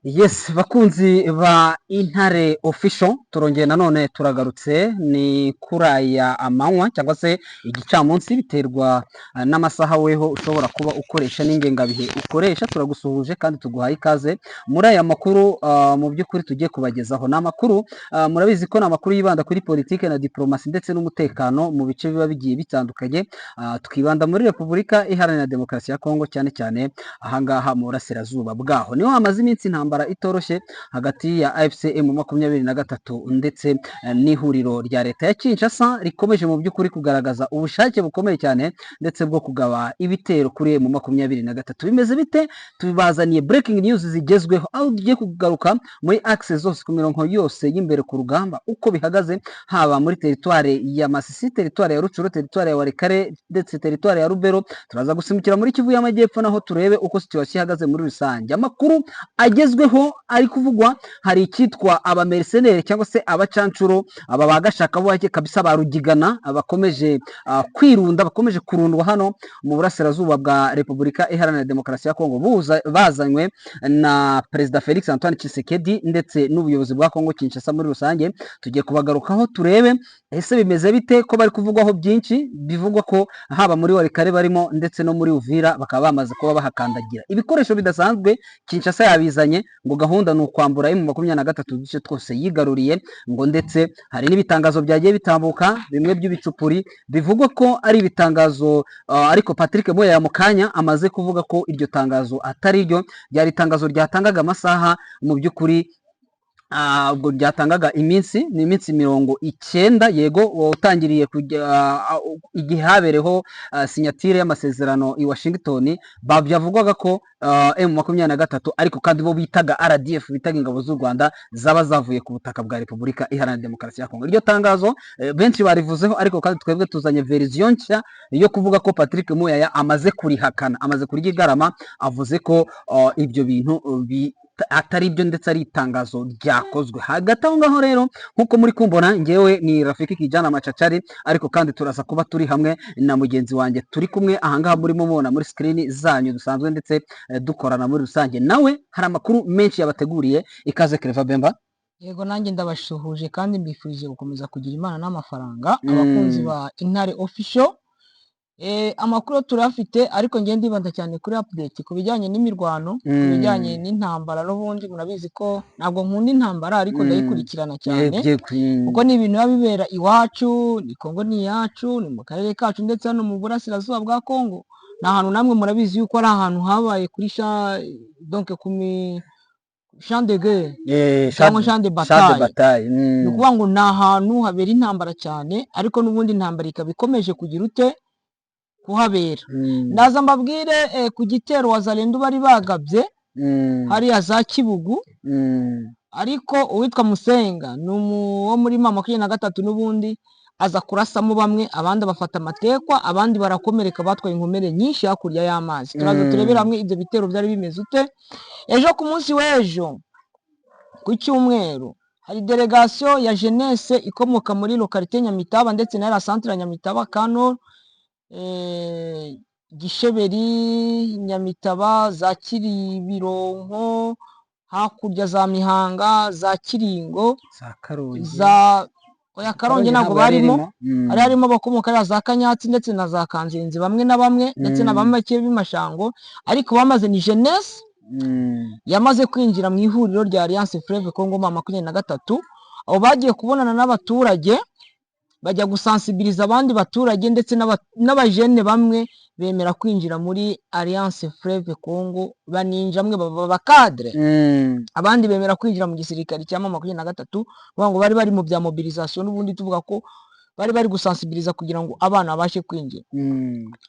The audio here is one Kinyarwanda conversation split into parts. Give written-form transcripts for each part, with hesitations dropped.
Yes, bakunzi ba Intare Official, turongeye nanone turagarutse. Ni kuri aya amanywa cyangwa se igicamunsi, biterwa n'amasaha weho ushobora kuba ukoresha n'ingengabihe ukoresha. Turagusuhuje kandi tuguhaye ikaze muri aya makuru. Mu by'ukuri tugiye kubagezaho ni amakuru, murabizi ko ni amakuru yibanda kuri politike na diplomasi ndetse n'umutekano mu bice biba bigiye bitandukanye. Twibanda muri Repubulika Iharanira Demokarasi ya Kongo, cyane cyane ahangaha mu burasirazuba bwaho, niho hamaze iminsi intambara itoroshye hagati ya AFC M23 ndetse n'ihuriro rya leta ya Kinshasa, rikomeje mu by'ukuri kugaragaza ubushake bukomeye cyane ndetse bwo kugaba ibitero kuri M23. Bimeze bite? Tubazaniye breaking news zigezweho, aho tugiye kugaruka muri axe zose, ku mirongo yose y'imbere ku rugamba, uko bihagaze, haba muri teritware ya Masisi, teritware ya Rutshuru, teritware ya Walikale ndetse teritware ya Lubero. Turaza gusimbukira muri Kivu y'Amajyepfo, naho turebe uko situation ihagaze muri rusange. Amakuru agezweho ari kuvugwa, hari icyitwa abamercenaires cyangwa se abacancuro, aba bagashakabuhake kabisa ba Rugigana, bakomeje kwirunda, bakomeje kurundwa hano mu burasirazuba bwa Repubulika Iharanira Demokarasi ya Kongo, bazanywe na Perezida Felix Antoine Tshisekedi ndetse n'ubuyobozi bwa Kongo Kinshasa muri rusange. Tugiye kubagarukaho turebe ese bimeze bite, ko bari kuvugwaho byinshi, bivugwa ko haba muri Walikale barimo ndetse no muri Uvira bakaba bamaze kuba bahakandagira. Ibikoresho bidasanzwe Kinshasa yabizanye, ngo gahunda ni ukwambura M23 uduce twose yigaruriye. Ngo ndetse hari n'ibitangazo byagiye bitambuka, bimwe by'ibicupuri bivugwa ko ari ibitangazo, ariko Patrick Muyaya mu kanya amaze kuvuga ko iryo tangazo atari ryo. Ryari itangazo ryatangaga amasaha mu by'ukuri, ubwo ryatangaga iminsi, ni iminsi 90, yego, utangiriye kujya igihe habereho signature y'amasezerano i Washington. Byavugwaga ko M23, ariko kandi bo bitaga RDF, bitaga ingabo z'u Rwanda, zaba zavuye ku butaka bwa Repubulika Iharanira Demokarasi ya Kongo. Iryo tangazo benshi barivuzeho, ariko kandi twebwe tuzanye version nshya yo kuvuga ko Patrick Muyaya amaze kurihakana, amaze kuryigarama, avuze ko ibyo bintu atari byo ndetse ari itangazo ryakozwe. Hagati aho ngaho rero, nk'uko muri kumbona, ngewe ni Rafiki Kijana Machachari, ariko kandi turaza kuba turi hamwe na mugenzi wanjye turi kumwe ahangaha murimo mubona muri screen zanyu, dusanzwe ndetse dukorana muri rusange. Nawe hari amakuru menshi yabateguriye. Ikaze, Clever Bemba. Yego, nanjye ndabasuhuje kandi mbifurije gukomeza kugira Imana n'amafaranga, abakunzi ba Intare Official. Amakuru turayafite, ariko ngende ndibanda cyane kuri update ku bijyanye n'imirwano, ku bijyanye n'intambara. N'ubundi murabizi ko ntabwo nkunda intambara, ariko ndayikurikirana cyane, kuko ni ibintu biba bibera iwacu. Ni Kongo, ni iyacu, ni mu karere kacu, ndetse hano mu burasirazuba bwa Kongo ni ahantu namwe murabizi yuko ari ahantu habaye kuri donc ku mi champ de guerre cyangwa champ de champ de bataille. Bataille. Ni ukuvuga ngo ni ahantu habera intambara cyane, ariko n'ubundi intambara ikaba ikomeje kugira ute kuhabera. Ndaza mbabwire ku gitero Wazalendo bari bagabye hariya za Kibugu, ariko uwitwa Musenga ni wo muri M23 n'ubundi aza kurasamo bamwe, abandi bafata amatekwa, abandi barakomereka, batwaye inkomere nyinshi hakurya y'amazi. Turaza turebere hamwe ibyo bitero byari bimeze ute. Ejo, ku munsi w'ejo ku cyumweru, hari délégation ya jeunesse ikomoka muri localité Nyamitaba ndetse na la centre ya Nyamitaba, Kano, Gisheberi, Nyamitaba, za Kiribironko, hakurya za Mihanga, za Kiringo, za Karongi. Za oya, Karongi ntabwo yari barimo. irimo. Hari harimo abakomoka hariya za Kanyatsi ndetse na za Kanzenze, bamwe na bamwe, ndetse na bamwe bake b'Imashango, ariko bamaze ni jeunesse yamaze kwinjira mu ihuriro rya Alliance Fleuve Congo M23. Abo bagiye kubonana n'abaturage, bajya gusensibiliza abandi baturage, ndetse n'abajene bamwe bemera kwinjira muri Alliance Fleuve Congo, baninja bamwe baba abacadre, abandi bemera kwinjira mu gisirikare cya M23. Kuvuga ngo bari bari mu bya mobilisation, n'ubundi tuvuga ko bari bari gusensibiliza kugira ngo abana babashe kwinjira.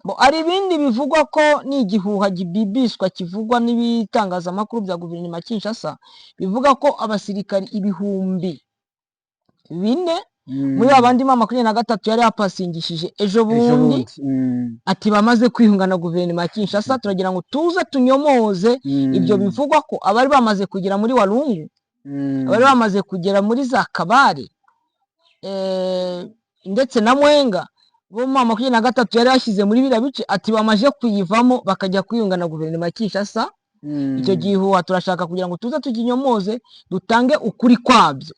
Bo, hari ibindi bivugwa ko ni igihuha gibibiswa, kivugwa n'ibitangazamakuru bya guverinoma ya Kinshasa, bivuga ko abasirikari 4000 muri babandi M23 yari yapasingishije ejo ejo bundi, bundi. Ati bamaze kwiyunga na guverinoma ya Kinshasa. Turagira ngo tuze tunyomoze ibyo bivugwa ko abari bamaze kugera muri Walungu, abari bamaze kugera muri za Kabare ndetse na Mwenga, bo M23 yari yashyize muri biriya bice, ati bamaze kuyivamo bakajya kwiyunga na guverinoma ya Kinshasa. Icyo gihuha turashaka kugira ngo tuze tukinyomoze, dutange ukuri kwabyo.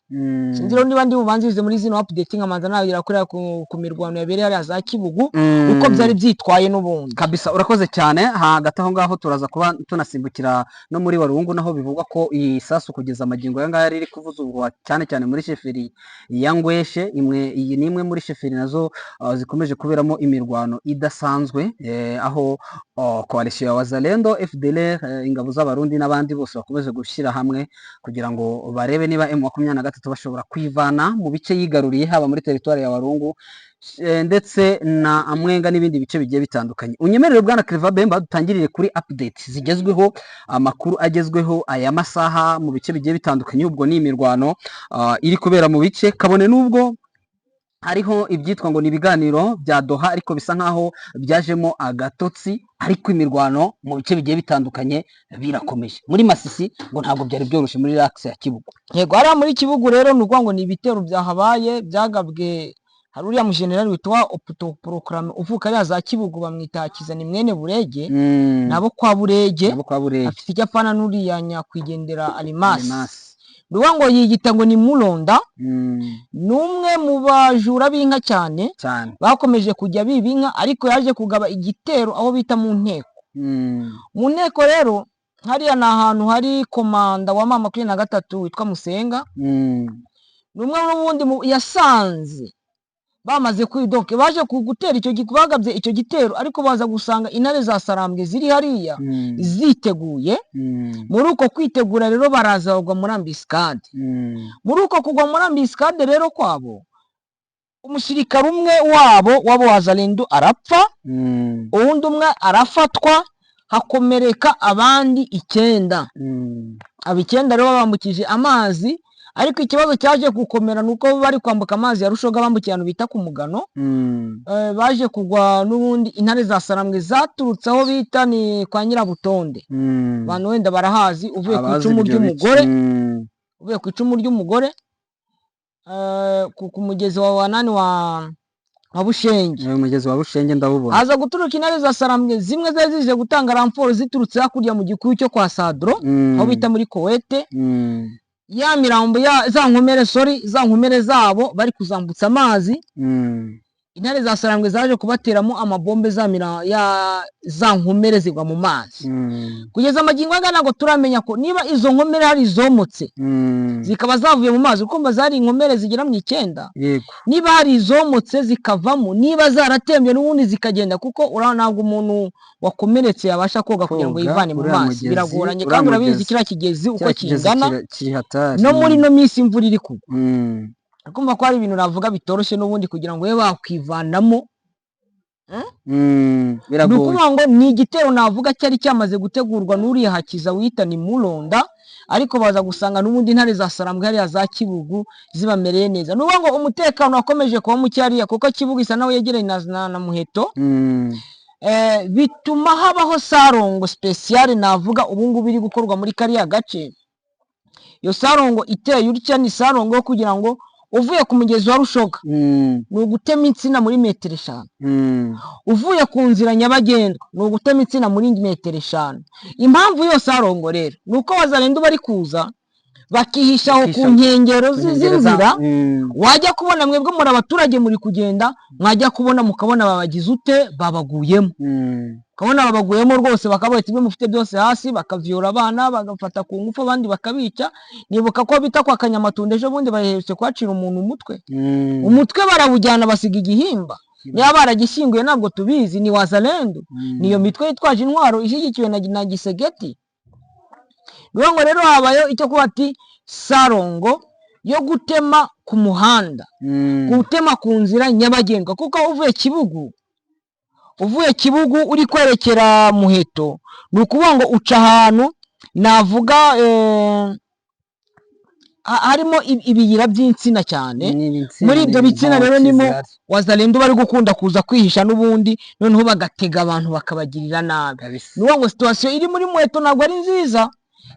Sinzi rero niba ndi bubanzirize muri zino update, nkamanza nabwira kuriya ku mirwano yabereye hariya za Kibugu, uko byari byitwaye n'ubundi. Kabisa, urakoze cyane. Hagati aho ngaho turaza kuba tunasimbukira no muri Warungu, naho bivugwa ko iyi sasu kugeza amagingo aya ngaya riri kuvuza ubuhuha, cyane cyane muri chefferie ya Ngweshe. Imwe iyi ni imwe muri chefferie nazo zikomeje kuberamo imirwano idasanzwe, aho coalition ya Wazalendo, FDLR, ingabo z'Abarundi n'abandi bose bakomeje gushyira hamwe kugira ngo barebe niba M23 bashobora kwivana mu bice yigaruriye, haba muri territoire ya Warungu ndetse na Amwenga n'ibindi bice bigiye bitandukanye. Unyemerere, bwana Clever Bemba, dutangirire kuri update zigezweho, amakuru agezweho aya masaha mu bice bigiye bitandukanye. Ubwo ni imirwano iri kubera mu bice, kabone n'ubwo hariho ibyitwa ngo ni ibiganiro bya Doha, ariko bisa nkaho byajemo agatotsi. Ariko imirwano mu bice bigiye bitandukanye birakomeje. Muri Masisi ngo ntabwo byari byoroshye muri axe ya Kibugu. Yego, hariya muri Kibugu rero ni ukuvuga ngo ni ibitero byahabaye byagabwe. Hari uriya mujenerali witwa autoproclamé uvuka hariya za Kibugu, bamwita Hakizani mwene Burege, nabo kwa Burege. Nabo kwa Burege. Afite icyo apfana n'uriya nyakwigendera Alimasi. Alimasi. Ni ukuvuga ngo yiyita ngo ni Muronda, ni umwe mu bajura b'inka cyane cyane bakomeje kujya biba inka, ariko yaje kugaba igitero aho bita mu Nteko. Mu Nteko rero hariya ni ahantu hari komanda wa M23 witwa Musenga. Ni umwe n'ubundi yasanze bamaze kwidoke, baje gutera icyo bagabye icyo gitero, ariko baza gusanga intare za Sarambwe ziri hariya ziteguye. Muri uko kwitegura rero baraza bagwa muri embuscade. Muri uko kugwa muri embuscade rero kwabo, umusirikare umwe wabo wabo Wazalendo arapfa, uwundi umwe arafatwa, hakomereka abandi 9. Aba 9 rero babambukije amazi, ariko ikibazo cyaje gukomera ni uko bari kwambuka amazi ya Rushoga, bambukiye ahantu bita ku Mugano. Baje kugwa n'ubundi intare za Sarambwe zaturutse aho bita ni kwa Nyirabutonde. Abantu wenda barahazi, uvuye ku Abazi icumu ibyo bice. ry'umugore, uvuye ku icumu ry'umugore, ku mugezi wa wanani wa Bushenge. Umugezi wa Bushenge ndawubona. Haza guturuka intare za Sarambwe zimwe zari zije gutanga renfort, ziturutse hakurya mu gikuyu cyo kwa Sadro, aho bita muri Kowete. Ya mirambo ya za nkomere, sorry, za nkomere zabo bari kuzambutsa amazi, intare za Sarambwe zaje kubateramo amabombe, za mira ya za nkomere zigwa mu mazi. Kugeza amagingo aya ntabwo turamenya ko niba izo nkomere hari izomotse zikaba zavuye mu mazi, kuko zari inkomere zigera mu 9. Niba hari izomotse zikavamo, niba zaratembye n'ubundi zikagenda, kuko urabona ntabwo umuntu wakomeretse yabasha koga kugira ngo Koga, yivane mu uriya mazi, mugezi, biragoranye. uriya Kandi urabizi mugezi. kiriya kigezi uko Kiriya kigezi kingana, kiri hatari. no muri ino minsi imvura iri kugwa, kumva ko hari ibintu navuga bitoroshye n'ubundi kugira ngo ube wakwivanamo. Ni Biragoye. ukuvuga ngo ni igitero navuga cyari cyamaze gutegurwa n'uriya Hakiza wita ni Muronda, ariko baza gusanga n'ubundi intare za Sarambwe hariya za Kibugu zibamereye neza. Ni ukuvuga ngo umutekano wakomeje kuba muke hariya, kuko Kibugu isa naho yegeranye na Muheto. Bituma habaho sarongo spéciale navuga ubu ngubu iri gukorwa muri kariya gace. Iyo sarongo iteye utya: ni sarongo yo kugira ngo uvuye ku mugezi wa Rushoga, ni ugutema insina muri metero 5. Uvuye ku nzira nyabagendwa, ni ugutema insina muri metero 5. Impamvu yose sarongo rero ni uko Wazalendo bari kuza bakihisha aho ku Bakihisha nkengero ku nkengero z'inzira. Wajya kubona mwebwe muri abaturage muri kugenda, mwajya kubona mukabona babagize ute, babaguyemo. Ukabona babaguyemo rwose, bakabaha ibyo mufite byose hasi, bakavyura abana, bagafata ku ngufu abandi, bakabica. Nibuka ko bita kwa Kanyamatunda ejo bundi baherutse kuhacira umuntu umutwe. Umutwe barawujyana, basiga igihimba. Niba baragishyinguye ntabwo tubizi. Ni Wazalendo, niyo mitwe yitwaje intwaro ishyigikiwe na Gisegeti. Niyo ngo rero habayeho icyo kuba ati sarongo yo gutema ku muhanda, gutema ku nzira nyabagendwa, kuko uvuye Kibugu uri kwerekera Muheto, ni ukuvuga ngo uca ahantu navuga harimo ibiyira by'insina cyane. Muri ibyo bitsina rero nimo Wazalendo bari gukunda kuza kwihisha n'ubundi, noneho bagatega abantu bakabagirira nabi. Kabisa. Ni ukuvuga ngo situation iri muri Muheto ntabwo ari nziza,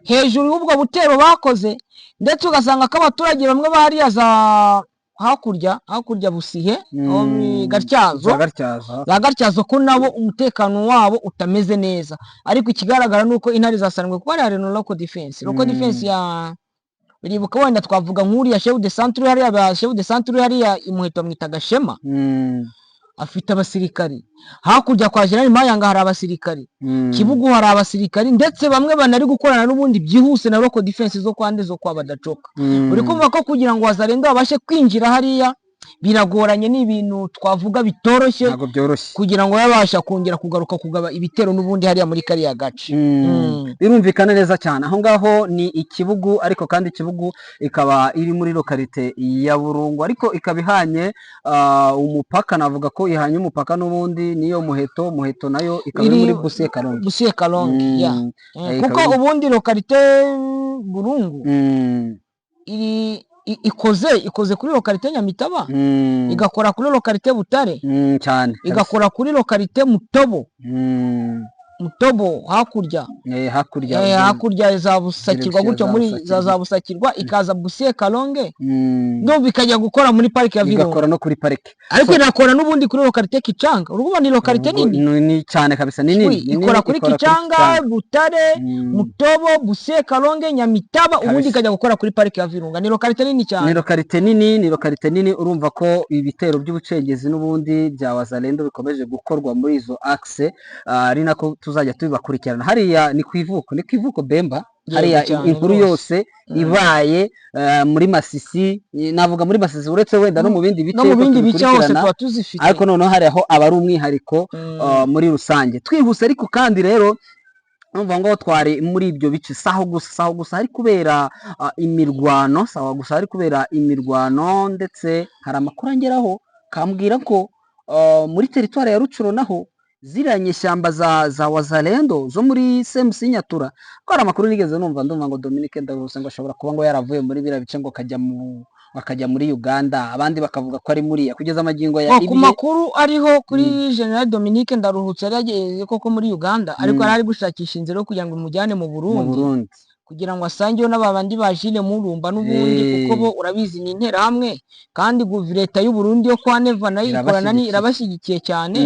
hejuru y'ubwo butero bakoze, ndetse ugasanga ko abaturage bamwe bahariya za hakurya Busihe, aho Gatyazo, Za Gatyazo. Za Gatyazo, ko nabo umutekano wabo utameze neza. Ariko ikigaragara ni uko intare zasanzwe kuko hariya na local defense, local defense ya uribuka, wenda twavuga nk'uriya chef de centre hariya, ba chef de centre hariya imuheto bamwita Gashema, afite abasirikari. Hakurya kwa General Mayanga hari abasirikari, Kibugu hari abasirikari, ndetse bamwe banari gukorana n'ubundi byihuse na local defense zo kwande zo kwa Badacoka. Uri kumva ko kugira ngo Wazalendo babashe kwinjira hariya biragoranye, ni ibintu twavuga bitoroshye Ntabwo byoroshye. kugira ngo babasha kongera kugaruka kugaba ibitero n'ubundi hariya muri kariya gace. Birumvikana neza cyane. Aho ngaho ni Ikibugu, ariko kandi Ikibugu ikaba iri muri localité ya Burungu, ariko ikaba ihanye umupaka, navuga ko ihanye umupaka n'ubundi niyo Muheto. Muheto nayo ikaba iri muri Busiye Karongi. Busiye Karongi, ya. Kuko ubundi localité Burungu iri ikoze kuri localité Nyamitaba, igakora kuri localité Butare, Cyane. igakora kuri localité Mutobo. Mutobo hakurya. Hakurya. Hakurya za Busakirwa Direction gutyo za muri Busakirwa. za Busakirwa, ikaza Busiye Kalonge, ndumva ikajya gukora muri parike ya Virunga. Igakora no kuri parike. Ariko inakora n'ubundi kuri localité Kicanga. Urumva ni localité nini. Ni cyane kabisa, ni nini. Oui, Ni nini, ikora kuri Kicanga, Butare, Mutobo, Busiye Kalonge, Nyamitaba, ubundi ikajya gukora kuri parike ya Virunga. Ni localité nini Ni cyane. localité nini, ni localité nini. Urumva ko ibitero by'ubucengezi n'ubundi bya Wazalendo bikomeje gukorwa muri izo axe, ari nako tuzajya tubibakurikirana. Hariya ni ku ivuko, ni ku ivuko Bemba. Yego, Hariya cyane inkuru rwose. yose ibaye muri Masisi, navuga muri Masisi uretse wenda no mu bindi bice No mu uko bindi bice hose tubikurikirana, tuba tuzifite. Ariko noneho hari aho aba ari umwihariko muri rusange. Twihuse ariko kandi rero, numva ngo twari muri ibyo bice, saho gusa, saho gusa hari kubera imirwano, saho gusa hari kubera imirwano. Ndetse hari amakuru angeraho kambwira ko muri teritwari ya Rucuro naho ziriya nyeshyamba za Wazalendo zo muri CMC Nyatura, ko hari amakuru nigeze numva, ndumva ngo Dominique Ndaruhutse ngo ashobora kuba ngo yaravuye muri biriya bice ngo akajya muri Uganda, abandi bakavuga ko ari muriya kugeza amagingo ya Ngo ku ibihe. makuru ariho kuri General Dominique Ndaruhutse, yari yagiye koko muri Uganda, ariko yari ari gushakisha inzira yo kugira ngo imujyane mu Mu Burundi, Burundi, kugira ngo asangeyo n'aba bandi ba Jules Murumba n'ubundi, kuko bo urabizi ni interahamwe, kandi leta y'u Burundi yo kwa Neva nayo ikorana Irabashyigikiye. irabashyigikiye cyane.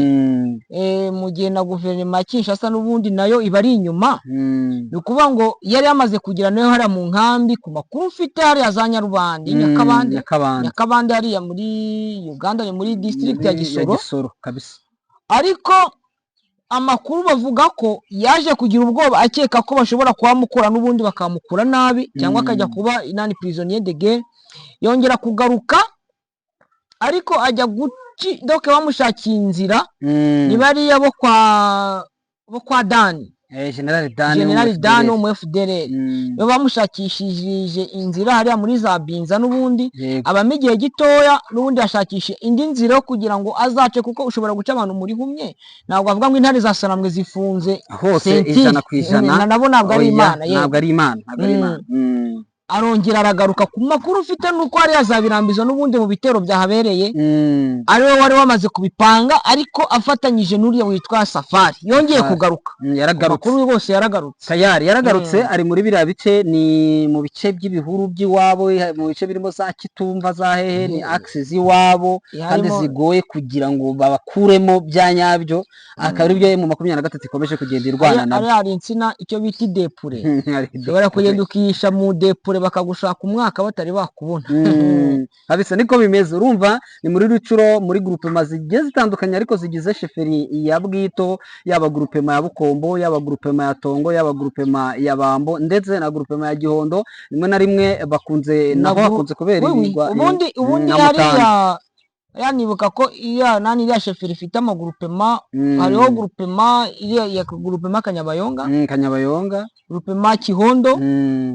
Mu gihe na guverinoma ya Kinshasa n'ubundi nayo iba ari inyuma. Ni ukuvuga ngo yari yamaze kugira nayo hariya mu nkambi, ku makuru mfite, hariya za Nyarubandi, Nyakabande. Nyakabande. Nyakabande hariya muri Uganda, ni muri district ya Muri Gisoro. Gisoro kabisa. Ariko amakuru bavuga ko yaje kugira ubwoba, akeka ko bashobora kuhamukura n'ubundi bakamukura nabi, cyangwa akajya kuba inani prisonnier de guerre. Yongera kugaruka, ariko ajya guci doke bamushakiye inzira. Ni bariya bo kwa Dani. General Dani. General Dani wo mu FDLR. Bo bamushakishije inzira hariya muri za Binza n'ubundi, abamo igihe gitoya, n'ubundi yashakisha indi nzira yo kugira ngo azace, kuko ushobora guca abantu muri humye. Ntabwo bavuga ngo intare za Sarambwe zifunze Hose sentire. 100%. Nabo ntabwo ari Oya, Imana, yego. Ntabwo ari Imana, ntabwo ari Imana. Arongera aragaruka. Ku makuru ufite nuko hariya za Birambizo n'ubundi mu bitero byahabereye, ariwe wari wamaze kubipanga, ariko afatanyije n'uriya witwa Safari. Yongeye Safari. kugaruka. Yaragarutse. Amakuru rwose yaragarutse. Tayari yaragarutse, ari muri biriya bice, ni mu bice by'ibihuru by'iwabo, mu bice birimo za Kitumva, za hehe, ni axe z'iwabo kandi zigoye kugira ngo babakuremo bya nyabyo, akaba ari byo mu 23 ikomeje kugenda irwana nabyo. Hariya hari insina, icyo bita idepure. Hari Ushobora kugenda ukihisha mu depure, bakagushaka umwaka batari bakubona. Kabisa niko bimeze. Urumva ni muri Rucuro, muri groupement zigiye zitandukanye ariko zigize chefferie ya Bwito, yaba groupement ya Bukombo, yaba groupement ya Tongo, yaba groupement ya Bambo, ndetse na groupement ya Gihondo. Rimwe na rimwe bakunze naho hakunze kubera ibigwa Ubundi na Mutanda. Hariya hariya nibuka ko iriya nani, iriya chefferie ifite amagroupement. Hariho groupement iriya ya groupement Kanyabayonga, Kanyabayonga, groupement Kihondo,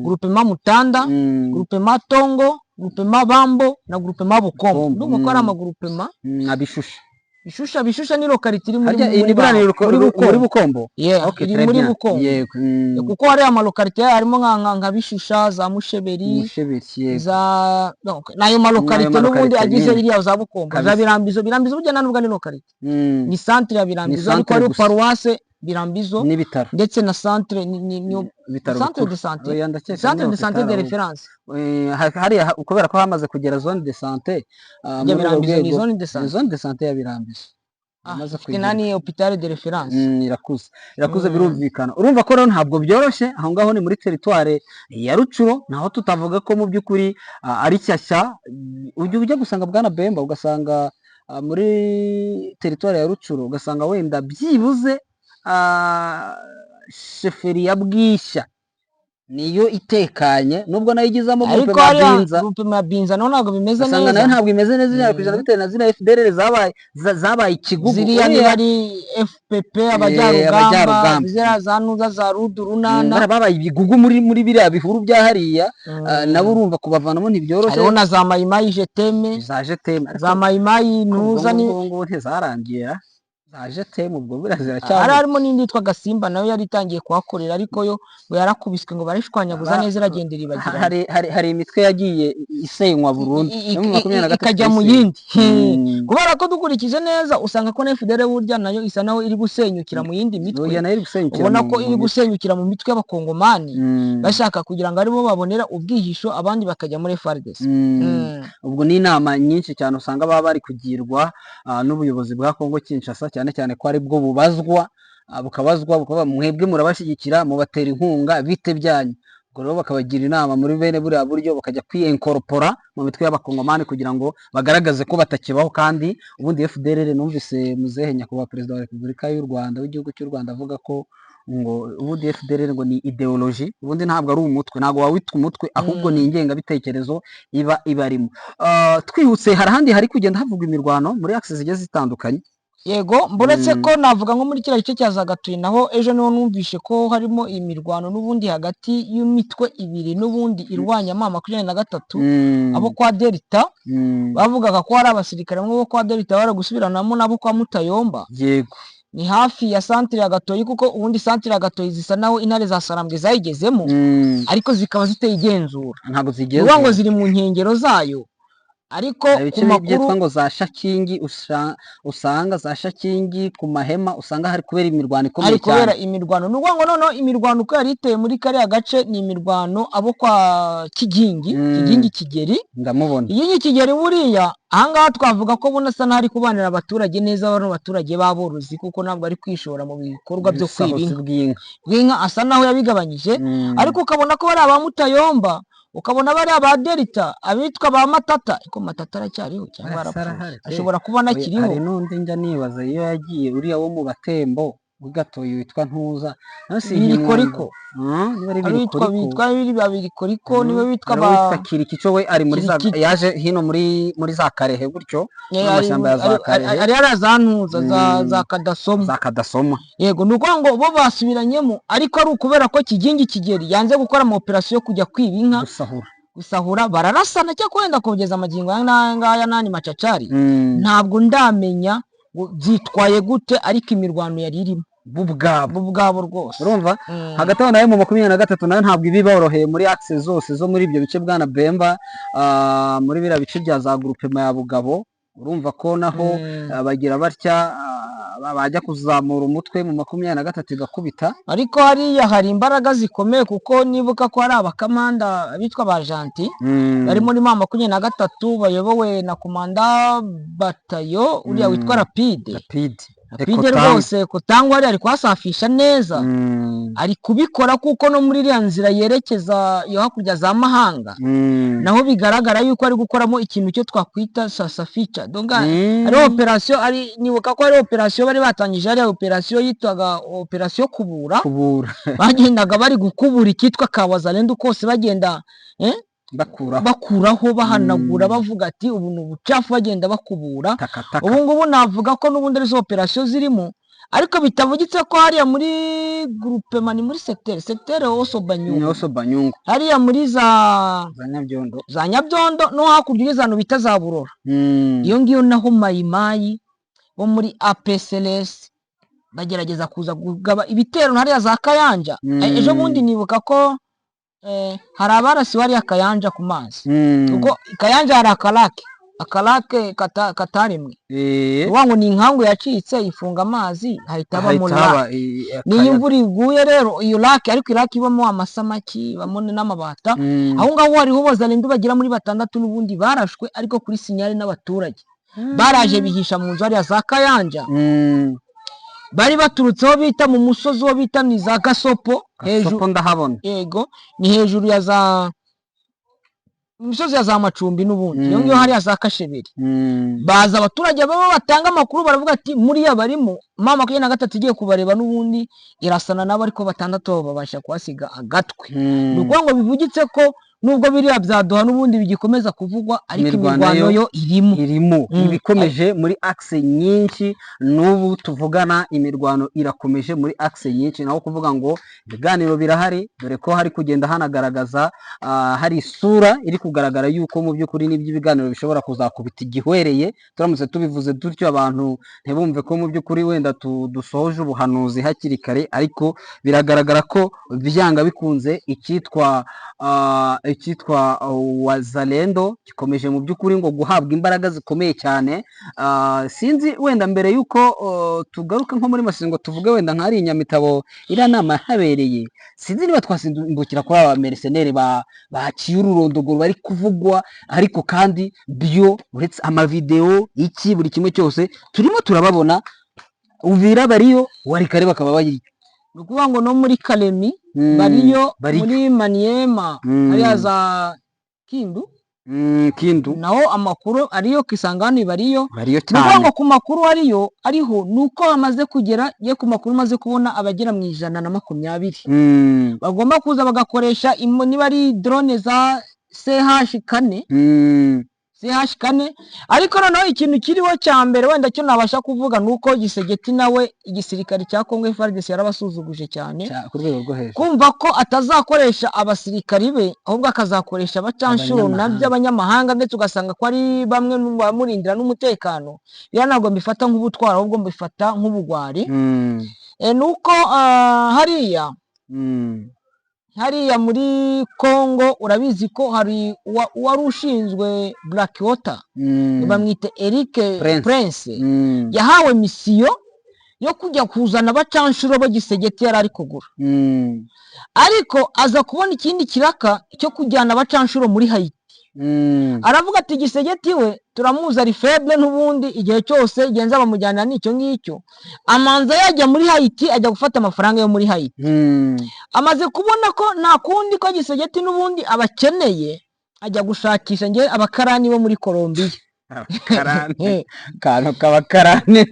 groupement Mutanda, groupement Tongo, groupement Bambo na groupement Bukombo. Bukombo, Ndumva ko ari amagroupement. Na Bishusha. Bishusha, Bishusha ni localité iri muri Harya iyi muri ni buriya ni muri muri Bukombo. Bukombo. Yeah, Okay, iri très muri bien. Bukombo. Yego. Kuko hariya amalocalité harimo nka Bishusha, za Musheberi, Musheberi, yego. Za donc nayo malocalité N'ayo n'ubundi malocalité agize nyine. iriya za Bukombo, za Kabisa. Birambizo. Birambizo burya nta nubwo ari localité, ni centre ya Birambizo, ariko Centre hariho gusa. Paruwase. Birambizo N'ibitaro. ndetse na centre ni Ibitaro centre bikuru. de santé. Oya, ndakeka Centre ni de santé de hôpital ahubwo. référence. Hariya kubera ko hamaze kugera zone de santé, Ya muri urwo Birambizo ni rwego zone de ni santé. zone de santé ya Birambizo. Yamaze Ifite kwigira. nani, hôpital de référence. Irakuze, irakuze. Birumvikana, urumva ko rero ntabwo byoroshye. Aho ngaho ni muri teritware ya Rucuro, naho tutavuga ko mu by'ukuri ari shyashya. Ujya gusanga, bwana Bemba, ugasanga muri teritware ya Rucuro, ugasanga wenda byibuze chefferie ya Bwishya niyo itekanye, nubwo nayo igizamo Ariko groupe hariya Binza. Groupe Binza naho ntabwo bimeze Ugasanga nayo neza. ntabwo imeze neza 100%, bitewe na ziriya FDLR zabaye ikigugu. Ziriya Uriya niba ari FPP abajyarugamba, abajyarugamba. Ziriya za nuza za rudu runana. Bariya babaye ibigugu muri biriya bihuru bya hariya. Nabo urumva kubavanamo ntibyoroshye. Hariho na za Mayimayi jeteme. Za jeteme, ariko Za Mayimayi ubwo ntuza ni ngubwo ngubu ntizarangiye, za jeteme ubwo buriya hari ziracyari. Harimo n'indi yitwa Gasimba, nayo yari itangiye kuhakorera, ariko yo ngo yarakubiswe, ngo barishwanyaguza neza, iragenda iribagirana. Hari imitwe yagiye isenywa burundu yo mu 23 Ikajya mu isenywa. yindi, kubera ko dukurikije neza usanga ko na FDL burya nayo isa naho iri gusenyukira mu yindi mitwe. Oya, nayo iri gusenyukira Ubona ko mu iri mitwe. gusenyukira mu mitwe y'Abakongomani, bashaka kugira ngo aribo babonera ubwihisho, abandi bakajya muri FARDC. Ubwo ni inama nyinshi cyane usanga baba bari kugirwa n'ubuyobozi bwa Kongo Kinshasa, cyane cyane ko ari bwo bubazwa, bukabazwa bukaba mwebwe murabashyigikira, mubatera inkunga, bite byanyu? Ubwo rero bakabagira inama muri bene buriya buryo, bakajya kwiyenkoropora mu mitwe y'Abakongomani kugira ngo bagaragaze ko batakibaho. Kandi ubundi FDLR, numvise muzehe nyakubahwa Perezida wa Repubulika y'u Rwanda, w'igihugu cy'u Rwanda, avuga ko ngo ubundi FDLR ngo ni idéologie, ubundi ntabwo ari umutwe, ntabwo wawita umutwe, ahubwo ni ingengabitekerezo iba ibarimo. Twihuse, hari ahandi hari kugenda havugwa imirwano muri axe zigiye zitandukanye. Yego, mburetse ko navuga nko muri kiriya gice cya Zagatuye, naho ejo niho numvishe ko harimo imirwano n'ubundi hagati y'imitwe ibiri n'ubundi irwanya M23, abo kwa Delta. Bavugaga ko hari abasirikare bamwe bo kwa Delta bari gusubiranamo nabo kwa Mutayomba. Ni hafi ya santire ya Gatoyi, kuko ubundi santire ya Gatoyi zisa naho intare za Sarambwe zayigezemo, ariko zikaba ziteye igenzura. Ntabwo Ni ukuvuga ngo zigenzura. ziri mu nkengero zayo, ariko Hari ku ibice makuru byitwa ngo za Shakingi, usanga za Shakingi ku mahema, usanga hari kubera imirwano ikomeye Hari kubera cyane. imirwano. Ni ukuvuga ngo noneho imirwano uko yari iteye muri kariya gace ni imirwano abo kwa Kigingi. Kigingi Kigeri. Ndamubona. Kigingi Kigeri buriya ahangaha twavuga ko ubona asa n'aho ari kubanira abaturage neza, bano baturage b'aborozi, kuko ntabwo ari kwishora mu bikorwa byo kwiba Ubusahuzi inka bw'inka. bw'inka, asa naho yabigabanyije. Ariko ukabona ko bariya ba Mutayomba, ukabona bariya ba Delta, abitwa ba Matata, ariko Matata aracyariho cyangwa Arasa yarapfuye? Arahari pe. Ashobora kuba Oya, anakiriho. hari n'undi njya nibaza iyo yagiye, uriya wo mu Batembo w'Igatoyi witwa Ntuza nawe Birikoriko. Sinkimwumva. Niba ari Hari uwitwa Birikoriko. Bitwa biri Birikoriko, niwe witwa Hari ba uwitwa Kirikico, we ari muri za Kirikito. yaje hino muri za Karehe gutyo, muri amashyamba ya za Karehe. Ari hariya za Ntuza za za Kadasoma. Za Kadasoma. Yego, ni ukuvuga ngo bo basubiranyemo, ariko ari ukubera ko Kigingi Kigeri yanze gukora ama operasiyo yo kujya kwiba inka. Gusahura. Gusahura, bararasana. Cyangwa wenda kugeza amagingo aya ngaya n'andi macacari, ntabwo ndamenya ngo byitwaye gute, ariko imirwano yari irimo. Bo ubwabo. Bo ubwabo rwose. Urumva, hagati aho nayo mu 23 nayo ntabwo ibiboroheye muri axe zose zo muri ibyo bice, bwana Bemba, muri biriya bice bya za groupement ya Bugabo, urumva ko naho bagira batya, bajya kuzamura umutwe mu 23 igakubita. Ariko hariya hari imbaraga zikomeye, kuko nibuka ko hari abakamanda bitwa ba Janti bari muri M23, bayobowe na komanda batayo uriya witwa Rapide. Rapide. Rapide. Ekotangwa. Rwose Kotangwa hariya ari kuhasafisha neza, ari kubikora, kuko no muri iriya nzira yerekeza iyo hakurya za Mahanga, naho bigaragara yuko ari gukoramo ikintu cyo twakwita sasafica. Donc hari operasiyo, ari nibuka ko hari operasiyo bari batangije hariya, operasiyo yitwaga operasiyo Kubura. Kubura. Bagendaga bari gukubura icyitwa Kawazalendo kose, bagenda Bakuraho. bakuraho, bahanagura, bavuga ati ubu ni ubucafu, bagenda bakubura. Takataka. Ubu ngubu navuga ko n'ubundi ari zo operasiyo zirimo, ariko bitavugitse ko hariya muri groupement, ni muri secteur Oso Banyungu. Nyoso Banyungu. Hariya muri za Za Nyabyondo. Za Nyabyondo, no hakurya ugeze ahantu bita za Burora, iyo ngiyo naho Mayimayi bo muri APCLS bagerageza kuza kugaba ibitero hariya za Kayanja. Ejo bundi nibuka ko hari abarasiwe hariya Kayanja ku mazi, kuko Kayanja hari akarake Akarake katarimwe. Eh, Uvuga ngo ni inkangu yacitse ifunga amazi, hahita habamo hahita haba lake. Niyo akayaga. imvura iguye rero, iyo lake, ariko i lake ibamo amasamaki, ibamo n'amabata. Aho ngaho hariho Wazalendo bagera muri batandatu n'ubundi barashwe, ariko kuri signal n'abaturage baraje bihisha mu nzu hariya za Kayanja. Bari baturutse aho bita mu musozi wo bita ni za Gasopo hejuru. Gasopo ndahabona. Yego, ni hejuru ya za imisozi ya za Macumbi n'ubundi iyo ngiyo, hariya za Kasheberi. Baza abaturage baba batanga amakuru, baravuga ati muriya barimo M23 igiye kubareba n'ubundi irasana nabo, ariko batandatu babasha kuhasiga agatwe. Ni ukuvuga ngo bivugitse ko nubwo biriya byaduha n'ubundi bigikomeza kuvugwa, ariko imirwano imirwano yo yo irimo. Irimo, ibikomeje muri axe nyinshi. N'ubu tuvugana imirwano irakomeje muri axe nyinshi. Naho kuvuga ngo ibiganiro birahari, dore ko hari kugenda hanagaragaza hari isura iri kugaragara yuko mu by'ukuri n'ibyo ibiganiro bishobora kuzakubita igihwereye. Turamutse tubivuze dutyo, abantu ntibumve ko mu by'ukuri wenda dusohoje ubuhanuzi hakiri kare, ariko biragaragara ko byanga bikunze icyitwa Wazalendo gikomeje mu by'ukuri ngo guhabwa imbaraga zikomeye cyane. Sinzi wenda mbere y'uko tugaruka nko muri Masisi ngo tuvuge wenda nk'ari i Nyamitabo iriya nama yahabereye, sinzi niba twasimbukira kuri aba mercenaires baciye ururondogoro bari kuvugwa, ariko kandi byo uretse amavideo iki buri kimwe cyose turimo turababona. Uvira bariyo, Walikale bakaba bari. Ni ukuvuga ngo no muri Kalemi bariyo. Bariyo. Muri Maniema, hariya za Kindu. Kindu. Naho amakuru ariyo, Kisangani bariyo. Bariyo Ni ukuvuga cyane. ngo ku makuru ariyo ariho ni uko bamaze kugera ye, ku makuru maze kubona abagera mu 120 bagomba kuza bagakoresha niba ari drone za CH 4, CH 4. Ariko noneho ikintu kiriho cya mbere wenda cyo nabasha kuvuga ni uko Tshisekedi nawe igisirikare cya Congo FARDC yarabasuzuguje cyane. Ku rwego rwo hejuru. Kumva ko atazakoresha abasirikari be, ahubwo akazakoresha abacanshuro abanyamahanga. Nabyo abanyamahanga, ndetse ugasanga ko ari bamwe mu bamurindira n'umutekano, biriya ntabwo mbifata nk'ubutwari, ahubwo mbifata nk'ubugwari. Ni uko hariya hariya muri Congo urabizi ko hari uwari ushinzwe Blackwater, bamwita Eric Prince. Prince. Yahawe mission yo kujya kuzana abacanshuro bo Tshisekedi yari ari kugura, ariko aza kubona ikindi kiraka cyo kujyana abacanshuro muri Haiti. Aravuga ati Tshisekedi we turamuzi ari faible n'ubundi, igihe cyose genza bamujyana n'icyo ngicyo. Amanza yajya muri Haiti, ajya gufata amafaranga yo muri Haiti. Amaze kubona ko nta kundi, ko Tshisekedi n'ubundi abakeneye, ajya gushakisha nge abakarani bo muri Colombia. Abakarani, kantu k'abakarani.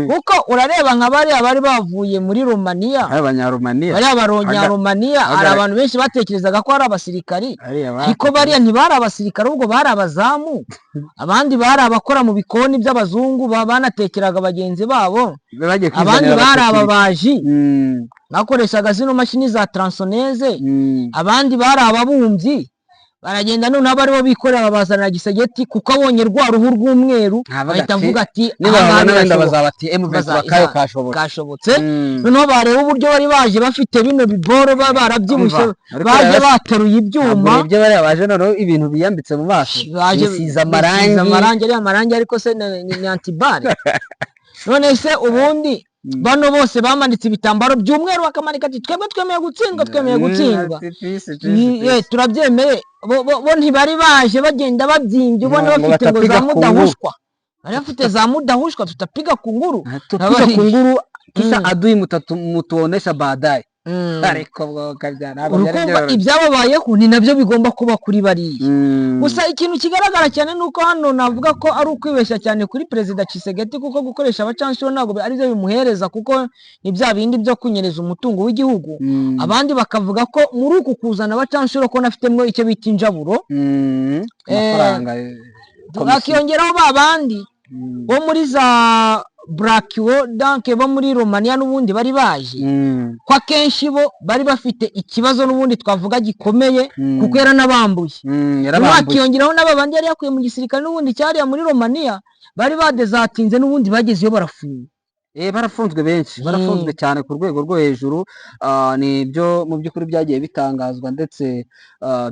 Kuko urareba nka bariya bari bavuye muri Romania, abanyarumaniya. Bariya Baronyaromaniya, hari abantu benshi batekerezaga ko ari abasirikari, ariko bariya ntibari abasirikari, ahubwo bari abazamu, abandi bari abakora mu bikoni by'abazungu, banatekeraga bagenzi babo, bagiye abandi kwizanira bari abasekirite. Ababaji bakoreshaga zino mashini za tronçonneuse, abandi bari ababumbyi. Baragenda noneho abaribo bikorera, babazanira Tshisekedi, kuko abonye rwa ruhu rw'umweru Ntavuga ahita ati, avuga ati niba aha ngaha babona wenda birashoboka. Bazaba ati M23 kayo kashobotse. Kashobotse. Noneho bareba uburyo bari baje bafite bino biboro, baba barabyibushye, Umva, ariko baje bateruye ibyuma. Ntabwo urebye bariya baje noneho ibintu biyambitse mu maso, baje bisize bisize amarangi. Amarangi, ariya marangi ariko se ni anti-balles? None se ubundi bano bose bamanitse ibitambaro by'umweru, bakamanika ati twebwe twemeye gutsindwa, twemeye gutsindwa. Ati, peace, peace, peace. Turabyemeye. Bo ntibari baje bagenda babyimbye ubona Ngo bafite ngo batapiga za kunguru. mudahushwa, bari bafite za mudahushwa, tutapiga kunguru. Tupiga kunguru kisha adui mutuonesha baadaye. Ariko bwo kabya ntabwo byari Urukumva byoroshye. Ibyababayeho ni nabyo bigomba kuba kuri bariya. Gusa ikintu kigaragara cyane ni uko hano navuga ko ari ukwibeshya cyane kuri Perezida Tshisekedi, kuko gukoresha abacanshuro ntabwo aribyo bimuhereza, kuko ni bya bindi byo kunyereza umutungo w'igihugu. Abandi bakavuga ko muri uku kuzana abacanshuro ko nafitemo icyo bita injaburo. Amafaranga, komisiyo. Hakiyongeraho ba bandi bo muri za Brakiwo danke bo muri Romania n'ubundi bari baje, ko akenshi bo bari bafite ikibazo n'ubundi twavuga gikomeye, kuko yaranabambuye. Yarabambuye. Hakiyongeraho n'aba bandi yari yakuye mu gisirikare n'ubundi cyariya muri Romania, bari badezatinze n'ubundi bagezeyo barafunga. Barafunzwe benshi, barafunzwe cyane ku rwego rwo hejuru. Nibyo mu by'ukuri byagiye bitangazwa, ndetse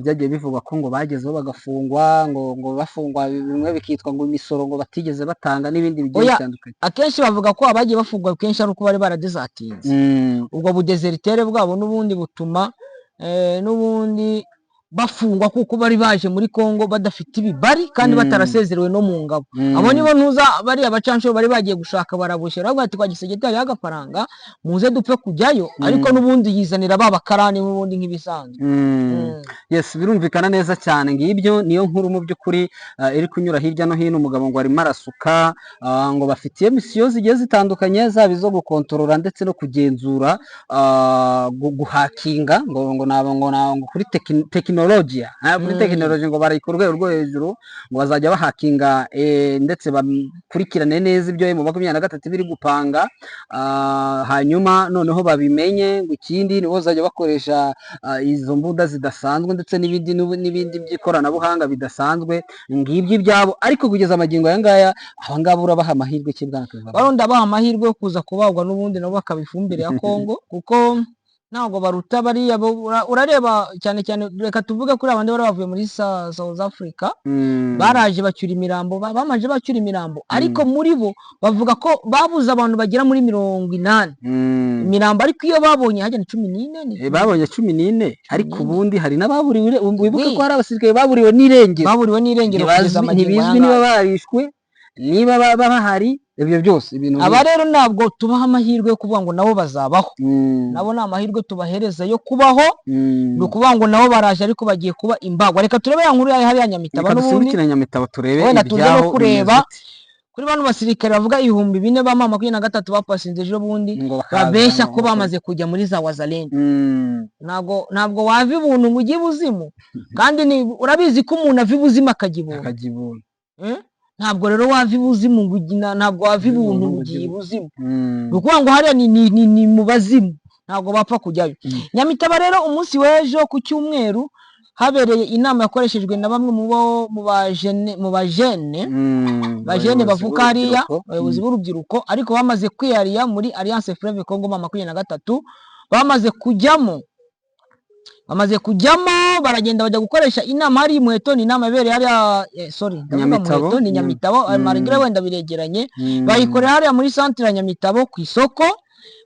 byagiye bivugwa ko ngo bagezeho bagafungwa, ngo bafungwa bimwe bikitwa ngo imisoro ngo batigeze batanga n'ibindi bigiye Oya, bitandukanye. Akenshi bavuga ko abagiye bafungwa kenshi ari uko bari baradesertinze. Ubwo budéserteur bwabo n'ubundi butuma n'ubundi bafungwa, kuko bari baje muri Kongo badafite ibibari kandi batarasezerewe no mu ngabo. Abo nibo ntuza bariya bacanshuro bari bagiye gushaka, baraboshye, baravuga ati kwa Tshisekedi hariho agafaranga, muze dupfe kujyayo. Ariko n'ubundi yizanira ba bakarani n'ubundi nk'ibisanzwe. Yes, birumvikana neza cyane. Ngibyo niyo nkuru mu by'ukuri iri kunyura hirya no hino. Umugabo ngo arimo arasuka, ngo bafitiye mission zigiye zitandukanye, zaba izo gukontorora ndetse no kugenzura, guhakinga, ngo kuri tekinolojiya, kuri tekinoloji ngo bari ku rwego rwo hejuru, ngo bazajya bahakinga ndetse bakurikirane neza ibyo M23 biri gupanga, hanyuma noneho babimenye. Ngo ikindi nibo bazajya bakoresha izo mbunda zidasanzwe ndetse n'ibindi n'ibindi by'ikoranabuhanga bidasanzwe. Ngibyo ibyabo, ariko kugeza amagingo aya ngaya, aba ngaba urabaha amahirwe ki, bwana Clever? Barundi abaha amahirwe yo kuza kubagwa n'ubundi nabo bakaba ifumbire ya Kongo, kuko ntabwo baruta bariya urareba cyane cyane, reka tuvuge kuri abandi bari bavuye muri South Africa. Baraje bacyura imirambo, bamaze bacyura imirambo, ariko muri bo bavuga ko babuze abantu bagera muri 80. Imirambo ariko iyo babonye hajya ni 14, ni Babonye 14, ariko 14. Ubundi hari n'ababuriwe, wibuke Oui. ko hari abasirikare baburiwe n'irengero. Baburiwe n'irengero kugeza Ntibazwi, amagingo ntibizwi aya niba ngaya. barishwe, niba baba bahari, ibyo byose ibintu Aba rero ntabwo tubaha amahirwe yo kuvuga ngo nabo bazabaho. Nabo ni amahirwe tubahereza yo kubaho. Ni ukuvuga ngo nabo baraje, ariko bagiye kuba imbagwa. Reka turebe ya nkuru yari hariya Nyamitaba Reka n'ubundi. dusimbukire Nyamitabo turebe Wenda tuze no ibyaho kureba bimeze bite. kuri bano basirikare bavuga 4000 ba M23 bapasinze ejo bundi, Ngo bakaza babeshya ko ngo bamaze kujya muri za Wazalendo. Ntabwo wava ibuntu ngo ujye ibuzimu, kandi urabizi ko umuntu ava ibuzimu akajya ibuntu. Akajya ibuntu. Eh? Ntabwo rero wava ibuzimu ngo ntabwo wava ibuntu ngo ugiye ibuzimu. Ni ukuvuga ngo hariya ni mu bazimu, ntabwo bapfa kujyayo. Nyamitaba rero, umunsi w'ejo ku cyumweru habereye inama yakoreshejwe na bamwe mu bo mu bajene bajene Abayobozi bavuka hariya, b'urubyiruko. Abayobozi b'urubyiruko, ariko bamaze kwiyariya muri Alliance Fleuve Congo M23, bamaze kujyamo, baragenda bajya gukoresha inama hari Muheto. Ni inama yabereye hariya, sorry, ndavuga Nyamitabo. Muheto ni Nyamitabo, malgré wenda biregeranye. Bayikorera hariya muri centre ya Nyamitabo ku isoko,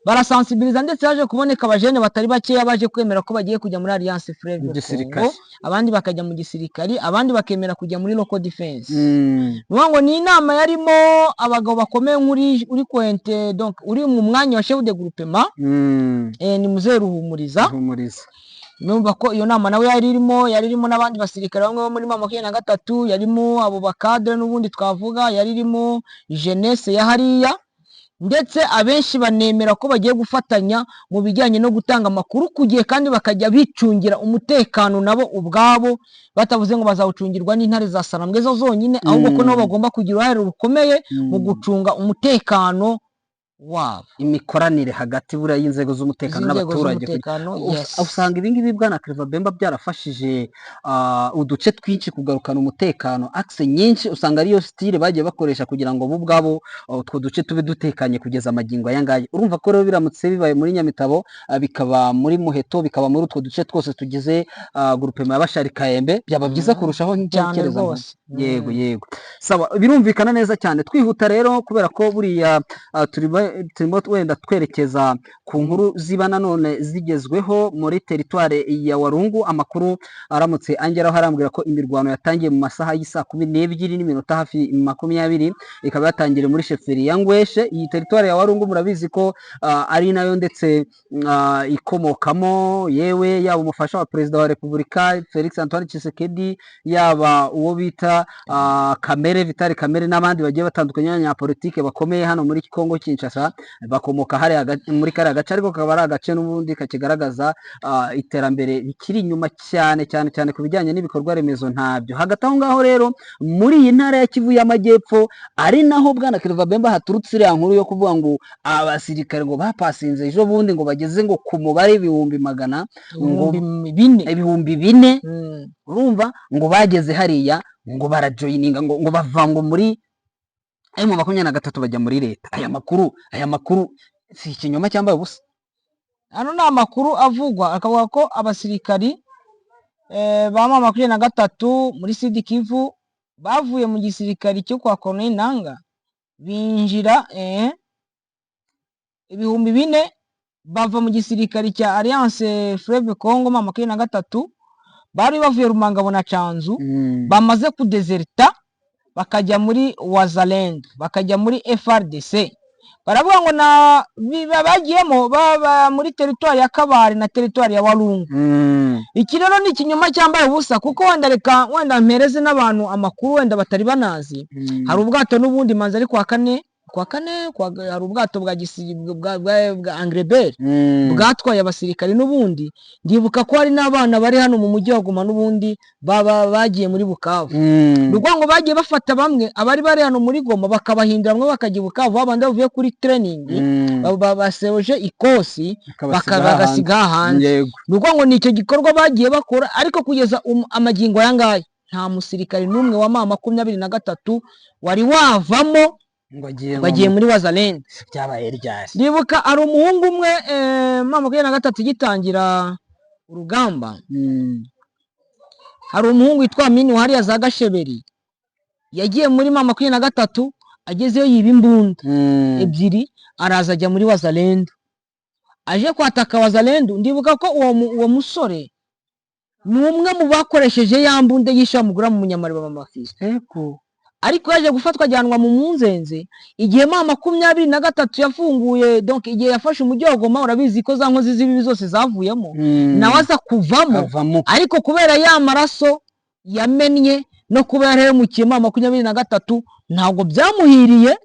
barasensibiliza, ndetse haje kuboneka abajene batari bakeya baje kwemera ko bagiye kujya muri Alliance Fleuve Mu gisirikare. Congo, abandi bakajya mu gisirikari, abandi bakemera kujya muri local defense. Ni ukuvuga ngo ni inama yarimo abagabo bakomeye nk'uri uri kwente, donc uri mu mwanya wa chef de groupement, ni Muzehe Ruhumuriza. Ruhumuriza. Numva ko iyo nama nawe yari irimo n'abandi basirikare bamwe bo muri M23, yarimo abo bakadre n'ubundi twavuga, yari irimo jeunesse ya hariya, ndetse abenshi banemera ko bagiye gufatanya mu bijyanye no gutanga amakuru ku gihe, kandi bakajya bicungira umutekano nabo ubwabo, batavuze ngo bazawucungirwa n'intare za Sarambwe zo zonyine, ahubwo ko nabo bagomba kugira uruhare rukomeye mu gucunga umutekano wabo. Imikoranire hagati buriya y'inzego z'umutekano Z'inzego n'abaturage z'umutekano, yes. Usanga ibi ngibi, bwana Clever Bemba, byarafashije uduce twinshi kugarukana umutekano. Axe nyinshi usanga ariyo style bagiye bakoresha kugira ngo bo ubwabo utwo duce tube dutekanye kugeza amagingo aya ngaya. Urumva ko rero biramutse bibaye muri Nyamitabo, bikaba muri Muheto, bikaba muri utwo duce twose tugize groupement ya Bashari Kayembe, byaba byiza kurushaho Cyane ntekereza. rwose. Yego. Yego, sawa, birumvikana neza cyane. Twihuta rero, kubera ko buriya turimo wenda twerekeza ku nkuru ziba nanone zigezweho muri teritware ya Warungu. Amakuru aramutse angeraho arambwira ko imirwano yatangiye mu masaha y'isaa 12 n'iminota hafi 20, ikaba yatangiriye muri chefferie ya Ngweshe. Iyi teritware ya Warungu murabizi ko ari nayo ndetse ikomokamo yewe yaba umufasha wa perezida wa repubulika Felix Antoine Tshisekedi, yaba uwo bita Kamere, Vital Kamere, n'abandi bagiye batandukanye b'abanyapolitike bakomeye hano muri Kongo Kinshasa, bakomoka hariya muri kariya gace, ariko kakaba ari agace n'ubundi kakigaragaza iterambere rikiri inyuma cyane cyane cyane ku bijyanye n'ibikorwa remezo, ntabyo. Hagati aho ngaho rero muri iyi ntara ya Kivu y'Amajyepfo, ari naho, bwana Clever Bemba, haturutse iriya nkuru yo kuvuga ngo abasirikare ngo bapasinze ejo bundi ngo bageze ngo ku mubare 100,000 ngo 4000. 4000. Urumva ngo bageze hariya ngo barajoyininga, ngo bava ngo muri M23 bajya muri leta. Aya makuru si ikinyoma cyambaye ubusa? Hano ni amakuru avugwa, akavuga ko abasirikari ba M23 muri Sud Kivu bavuye mu gisirikari cyo kwa Corneille Nanga, binjira 4000 bava mu gisirikari cya Alliance Fleuve Congo M23, bari bavuye Rumangabo na Canzu, bamaze kudezerta bakajya muri Wazalendo, bakajya muri FARDC. Baravuga ngo na bagiyemo baba muri teritwari ya Kabare na teritwari ya Walungu. Iki rero ni ikinyoma cyambaye ubusa, kuko wenda reka wenda mpereze n'abantu amakuru wenda batari banazi. Hari ubwato n'ubundi manzi ari kwa kane, hari ubwato bwa gisi bwa Angrebert bwatwaye abasirikari n'ubundi. Ndibuka ko hari n'abana bari hano mu mujyi wa Goma n'ubundi baba bagiye muri Bukavu. Ni ukuvuga ngo bagiye bafata bamwe abari bari hano muri Goma, bakabahindura, bamwe bakajya i Bukavu, babandi bavuye kuri training, basoje ikosi, bagasiga hanze. Ni ukuvuga ngo ni icyo gikorwa bagiye bakora, ariko kugeza amagingo aya ngaya nta musirikari n'umwe wa M23 wari wavamo ngo agiye ngo agiye muri Wazalendo. Byabaye ryari? Ndibuka hari umuhungu umwe, M23 igitangira urugamba, hari umuhungu witwa Amini hariya za Gasheberi, yagiye muri M23, agezeyo yiba imbunda ebyiri, araza ajya muri Wazalendo, aje kwataka Wazalendo. Ndibuka ko uwo musore ni umwe mu bakoresheje ya mbunda y'ishamugura mu Munyamariba mama Fiston. Ariko yaje gufatwa ajyanwa mu Munzenze igihe M23 yafunguye, donc igihe yafashe umujyi wa Goma. Urabizi ko za nkozi z'ibibi zose zavuyemo, nawe aza kuvamo. Avamo. Ariko kubera ya maraso yamennye no kuba yarahemukiye M23, ntabwo byamuhiriye,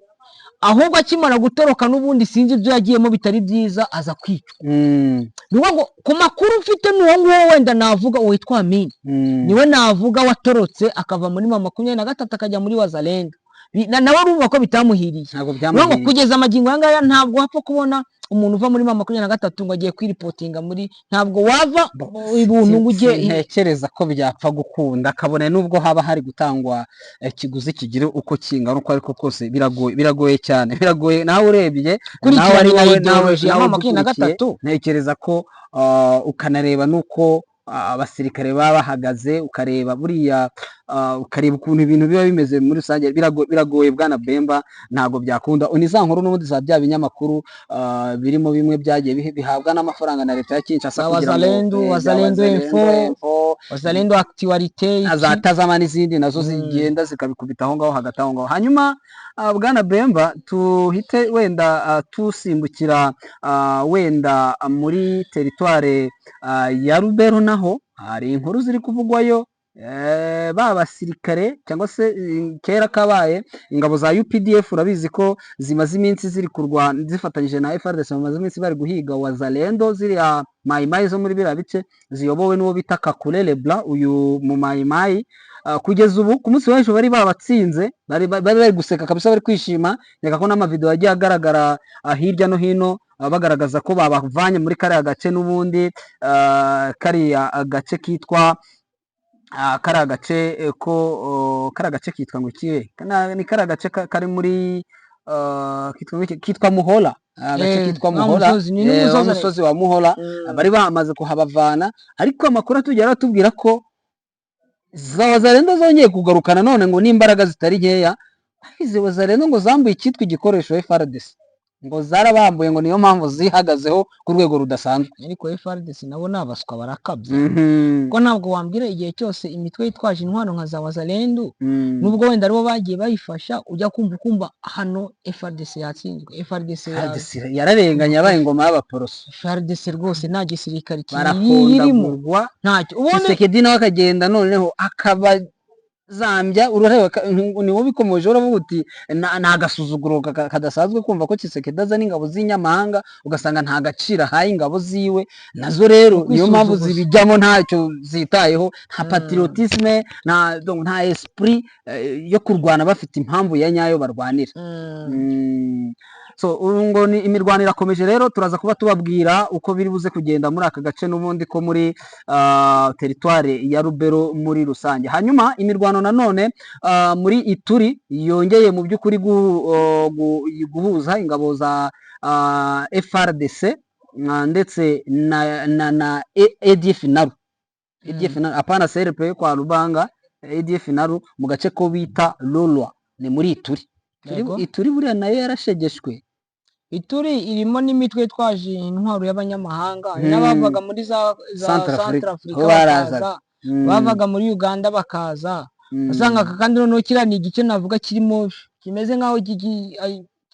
ahubwo akimara gutoroka n'ubundi sinzi ibyo yagiyemo bitari byiza, aza kwicwa. Ni ukuvuga ngo ku makuru mfite ni uwo nguwo wenda navuga witwa Amini, niwe navuga watorotse akava muri M23 akajya muri Wazalendo. Nawe urumva ko bitamuhiriye. Ntabwo Ni ukuvuga ngo byamuhiriye. kugeza amagingo aya ngaya ntabwo wapfa kubona umuntu uva muri M23 ngo agiye kwiripotinga muri, ntabwo wava ibuntu ngo ujye. Sintekereza ko byapfa gukunda, kabone nubwo haba hari gutangwa ikiguzi kigira uko kingana uko ariko kose. Biragoye, biragoye cyane, biragoye. Nawe urebye, nawe ari Kurikiranye na wowe nawe ideology ya nawe M23. udukurikiye, ntekereza ko ukanareba n'uko abasirikare baba bahagaze, ukareba buriya, ukareba ukuntu ibintu biba bimeze muri rusange, biragoye bwana Bemba, ntabwo byakunda. Ni za nkuru n'ubundi za bya binyamakuru, birimo bimwe byagiye bihabwa n'amafaranga na leta ya Kinshasa Za kugira ngo Wazalendo, bya Wazalendo Wazalendo Info, Info, Wazalendo Actualité, na iki. za Tazama n'izindi nazo zigenda zikabikubita aho ngaho hagati aho ngaho. Hanyuma bwana Bemba, tuhite wenda tusimbukira wenda muri teritware ya Rubero, naho hari inkuru ziri kuvugwayo. Ba basirikare cyangwa se kera kabaye ingabo za UPDF, urabizi ko zimaze iminsi ziri kurwana zifatanyije na FARDC, bamaze iminsi bari guhiga Wazalendo, ziriya mayimayi zo muri biriya bice ziyobowe n'uwo bita Kakule Leblanc, uyu mu mayimayi. Kugeza ubu ku munsi w'ejo bari babatsinze, bari guseka kabisa, bari kwishima. Nkeka ko n'amavideo yagiye agaragara hirya no hino, bagaragaza ko babavanye muri kariya gace n'ubundi, kariya gace kitwa kariya gace ko kariya gace kitwa ngo ikihe? Ni kariya gace kari muri kitwa ngo iki? Kitwa Muhola. Agace kitwa wa Muhola, musozi, ni wa n'umusozi. Musozi wa Muhola. Bari bamaze kuhabavana, ariko amakuru atugera atubwira ko za Wazalendo zongeye kugarukana none ngo n'imbaraga zitari nkeya. Izi Wazalendo ngo zambuye icyitwa igikoresho FARDC, ngo zarabambuye, ngo niyo mpamvu zihagazeho ku rwego rudasanzwe. Ariko FARDC nabo ni abaswa, barakabya, ko ntabwo wambwira igihe cyose imitwe yitwaje intwaro nka za Wazalendo, nubwo wenda aribo bagiye bayifasha, ujya kumva ukumva hano FARDC yatsinzwe, FARDC ya FARDC yararenganye, yabaye ingoma y'abaporoso. FARDC rwose nta gisirikare kiyirimo. Barahondagurwa. Ntacyo ubundi. Tshisekedi nawe akagenda noneho akabazambya. Urareba ni wowe ubikomoje, uravuga uti ni agasuzuguro kadasanzwe kumva ko Tshisekedi azana ingabo z'inyamahanga, ugasanga nta gaciro ahaye ingabo ziwe nazo. Rero niyo mpamvu Kwisuzuguza. zibijyamo ntacyo zitayeho, nta patriotisme, nta, donc nta esprit yo kurwana bafite impamvu ya nyayo barwanira. So ubu ngo ni imirwano irakomeje rero, turaza kuba tubabwira uko biri buze kugenda muri aka gace n'ubundi ko muri teritware ya Rubero muri rusange. Hanyuma imirwano nanone muri Ituri yongeye mu by'ukuri guhuza ingabo za FARDC ndetse na ADF NALU, ADF NALU, apana CRP kwa Rubanga, ADF NALU mu gace ko bita Lolwa, ni muri Ituri. Ituri buriya nayo yarashegeshwe. Ituri irimo n'imitwe itwaje intwaro y'abanyamahanga, n'abavaga muri za Centrafrique, Centrafrique aho barazaga. bakaza, bavaga muri Uganda bakaza. Usanga aka kandi noneho kiriya ni igice navuga kirimo kimeze nk'aho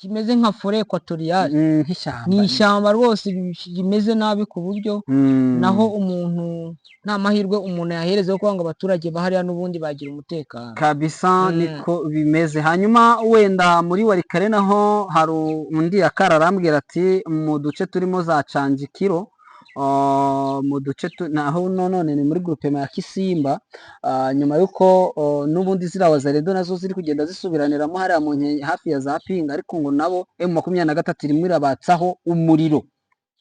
kimeze nka forêt équatoriale. Nk'ishyamba. Ni ishyamba rwose rimeze nabi ku buryo naho umuntu nta mahirwe umuntu yahereza yo kuvuga ngo abaturage bahariya n'ubundi bagira umutekano. Kabisa, niko bimeze. Hanyuma wenda muri Walikale naho hari undi akara arambwira ati mu duce turimo za Cangikiro, mu duce naho none ni muri groupement ya Kisimba, nyuma y'uko n'ubundi ziriya Wazalendo nazo ziri kugenda zisubiraniramo hariya mu hafi ya za Pinga, ariko ngo nabo M23 irimo irabatsaho umuriro.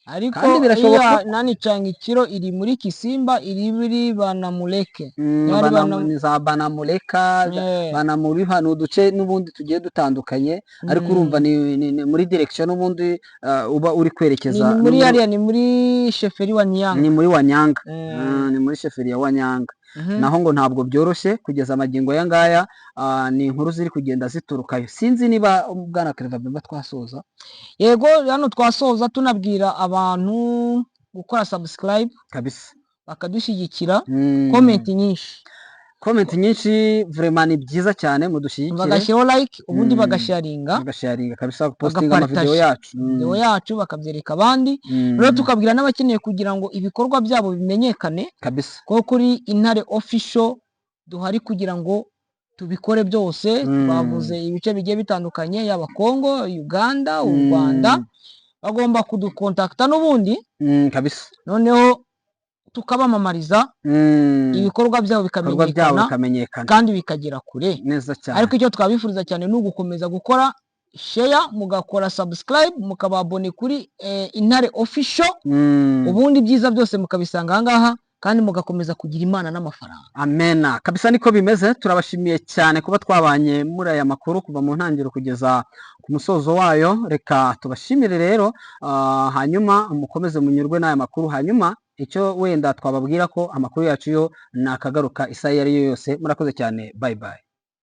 Ariko Kandi birashoboka iriya nani Cangikiro iri muri Kisimba, iri muri Banamuleke. Bari ni za Banamuleka, Banamuriha, ni uduce n'ubundi tugiye dutandukanye, ariko urumva ni muri direction n'ubundi uba uri kwerekeza Ni muri hariya ni muri chefferie wa Nyanga. Ni muri Wanyanga. Ni muri chefferie ya Wanyanga. Naho ngo ntabwo byoroshye kugeza amagingo aya ngaya, ni inkuru ziri kugenda ziturukayo. Sinzi niba bwana Clever Bemba twasoza. Yego, hano twasoza tunabwira abantu gukora subscribe bakadushyigikira, comment nyinshi. Comment nyinshi, vraiment ni byiza cyane, mudushyigikire. Bagashyiraho like, ubundi bagasharinga. Bagasharinga kabisa, postinga amavideo Bagapartaje yacu. Video yacu bakabyereka abandi. Rero tukabwira n'abakeneye kugira ngo ibikorwa byabo bimenyekane ko kuri Intare Official duhari kugira ngo tubikore byose. Twavuze ibice bigiye bitandukanye, yaba Congo, Uganda, u Rwanda, bagomba kudukontakita n'ubundi, noneho tukabamamariza, ibikorwa byabo ibikorwa byabo bikamenyekana bikamenyekana kandi bikagera kure. Neza cyane. Ariko icyo twabifuriza cyane ni ugukomeza gukora share, mugakora subscribe, mukaba abonné kuri Intare Official, ubundi ibyiza byose mukabisanga aha ngaha, kandi mugakomeza kugira Imana n'amafaranga. Amena kabisa, niko bimeze. Turabashimiye cyane kuba twabanye muri aya makuru kuva mu ntangiriro kugeza ku musozo wayo. Reka tubashimire rero, hanyuma mukomeze munyurwe n'aya makuru. Hanyuma icyo wenda twababwira ko amakuru yacu yo nakagaruka isaha iyo ari yo yose. Murakoze cyane, bye bye.